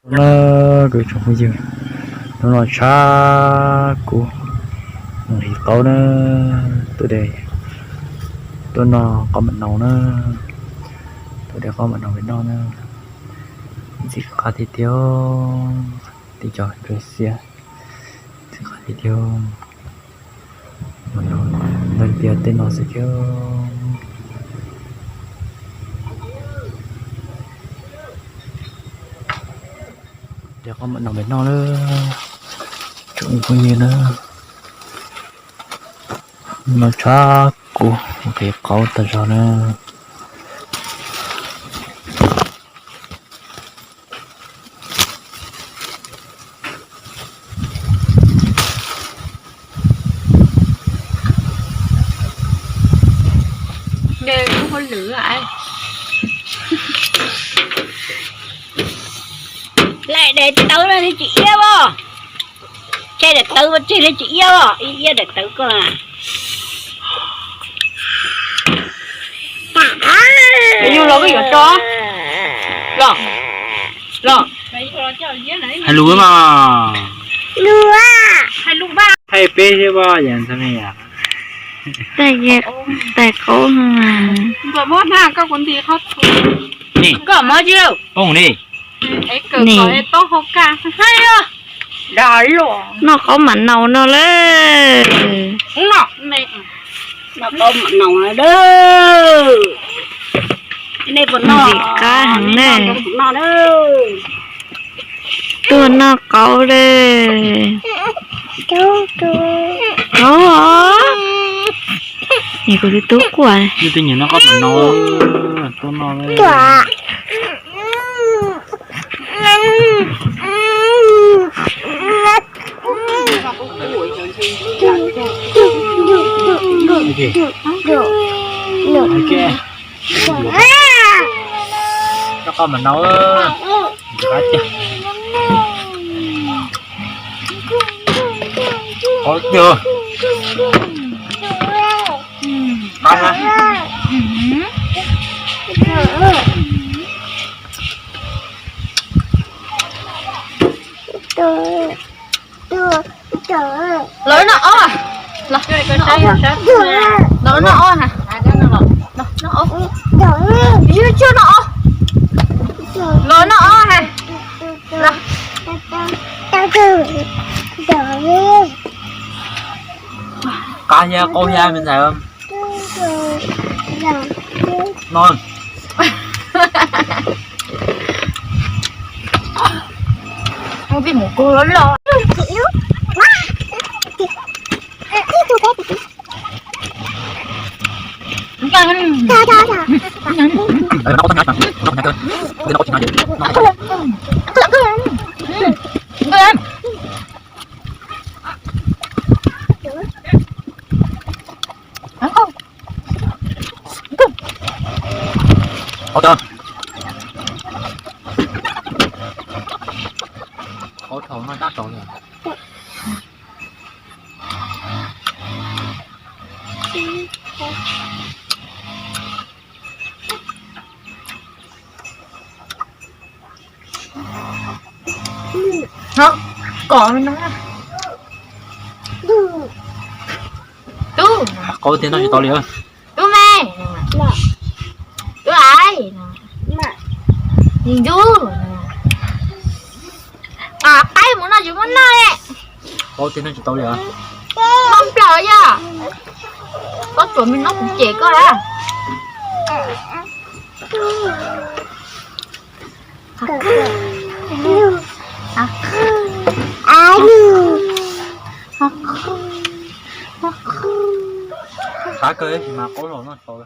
Na, kuv tsoom phooj ywg, hnub no tshab kuv mus nqhis qaub na, tuaj de, tuaj noj qaub mam nau na, tuaj de qaub mam nau pem noj na. Ntxim qab tiag tiag, tib co ntsuab xiab, ntxim qab tiag tiag. Ntau tiag tej no xwb thiab. De qaub mam nau pem noj na, tsoom phooj ywg na. No tshab kuv nqhis qaub tag zog na. Laim daim tawv no thiaj tsis iab os. Tseg daim tawv mas tseg thiaj tsis iab os, ib iab daim tawv koj. Yus los koj yuav tso. Los, los. Hais lus mas. Hais peb thiab pab yam ntxhais me yam. Tais qaub mas. Koj mob tsis? Noj qaub mam nau no lawm. Noj qaub mam nau na. Ntxim qab heev na. Tuaj noj qaub lawm. Qaub os. Kuv tus tub quaj. Noj qaub mam nau, tuaj noj. Noj qaub mam nau. Qaub tiag. Qaub na. Los noj ob. Los noj ob ha. Noj ob. Yus tsis noj ob. Los noj ob ha. Los. Qab thiab qaub thiab me ntxhais. No. Mus kug los los. Qaub tau. Qaub thaum no tab tau li. Kom no. Tub. Qaub tiag noj tsis tau li. Tub me. Tub aiv. Ntxub. Qaib mus noj tsis muaj noj li. Qaub tiag noj tsis tau li. Noj plaws yog. Koj tsuas me noj kuv cem koj lawm. Qab kawg tab sis mas qaub los noj tsis tau.